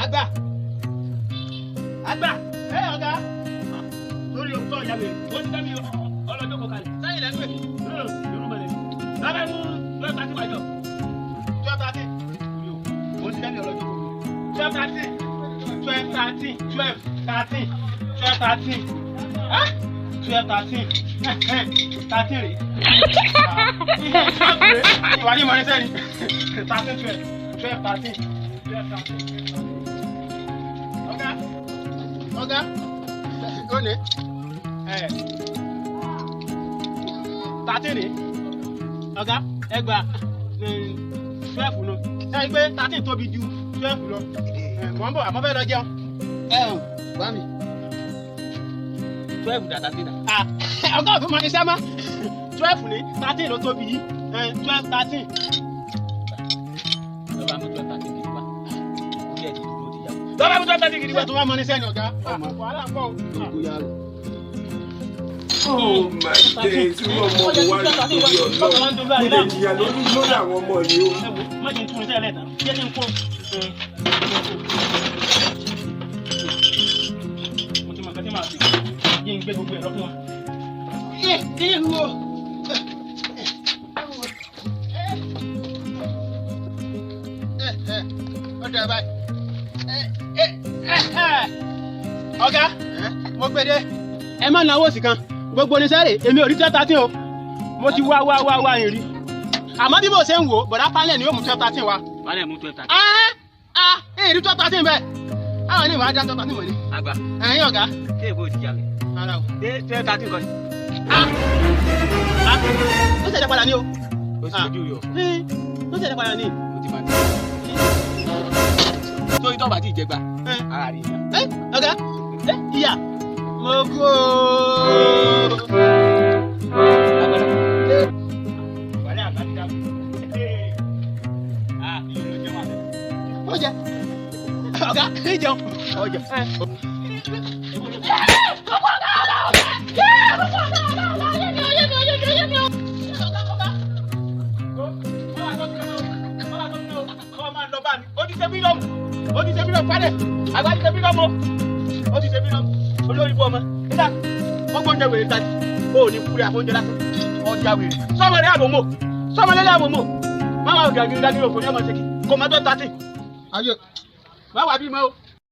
Àgbà, àgbà, ẹ ọ̀gá. Lórí òótọ́ ìyá mi, ó ti dábì ọlọ́jọ́ kọ kalẹ̀. Sẹ́yìn lẹ́nu ẹ̀. Yorùbá lè. Bàbá mú 12:30 wájọ. 12:30. Ó ti dábì ọlọ́jọ́ kọ. 12:13, 12:13, 12:13, 12:13, 12:13, 13 rè. Ìwà ní ìmọ̀ ní sẹ́ni. 13, 12, 12:13, 12:13. Ọ̀gá, ọ̀gá, ó ní. 13 rè. Ọ̀gá, ẹgbàá 12 nù. Ẹ rí i pé 13 tóbi ju 12 lọ. Mọ̀ ń bọ̀, àmọ́ fẹ́ lọ jẹun. Ẹ ò wá mi. 12 dà, 13 dà. Ọ̀gá òfin mọ iṣẹ́ mọ́. 12 ní, 13 ló tóbi yìí. 12, 13. Lọ́ba mú 12:13 gidi wá. Orí ẹ̀ ti dúró, ti yà. Lọ́ba mú 12:13 gidi wá. Ṣé tó wá mọ iṣẹ́ ni, ọ̀gá? Wàhálà pọ̀ o. Oh my days, irú ọmọ wo wá ní torí Ọlọ́run? Mo lè jìyà lórí àwọn ọmọ yìí o. Ẹ wo, má jẹ́ n tún iṣẹ́ lẹ́tàn. Jẹ́ kí n kó. Mo ti mọ nǹkan tí màá ṣe. Yé n gbé gbogbo ẹ̀ lọ fún wa. Ẹ kí ni wo? Ẹ ọ̀dà báyìí. Ẹ ẹ ẹ ọ̀gá, mo gbé dé. Ẹ má náwó sí kan. Gbogbo oníṣẹ́ rè, èmi ò rí 12:13 o. Mo ti wá wá wá wá ìrì. Àmọ́ bí mo ṣe ń wò, bọ̀dá panel ni yóò mú 12:13 wá. Wálẹ̀ mú 12:13. Ah ah, èyí 12:13 bẹ́ẹ̀. Àwọn ní ìwà ajá 12:13 wọ̀nyí. Àgbà, Ẹ̀yin ọ̀gá. ṣé èkó ti jà mí? Ara o. Ṣé 12:13 kan ni? Ah ah, ó ṣẹ̀dá padà ní o. O sì ojú yọ. Ó ṣẹ̀dá padà ní. O ti máa ń tẹ̀. Sórí tó bá ti jẹgba, ara rẹ̀ yá. Ẹ ọ̀gá, ẹ ìyá mo kú o. Wàlẹ́ àgbà ti dábò. Ah, ìlú ló jẹ́ wà bẹ́ẹ̀. Ó jẹ ọ̀gá, ẹ jẹun. Ọjà. Ó ti ṣe bílọ̀mù, ó ti ṣe bílọ̀mù padà, àgbà ti ṣe bílọ̀mù, ó ti ṣe bílọ̀mù, olórí ibú ọmọ nígbà wọ́n gbóúnjẹ wèrè tàbí ó ní kúrẹ́ àfóúnjẹ lásán ọjà wèrè sọmọ rẹ àbòmò sọmọ lẹ́lẹ́ àbòmò máma ògì àgìrì dágìrì òfò ní ọmọ ṣèkì kò má tó tàtì Ayé. má wà bí mọ́ o.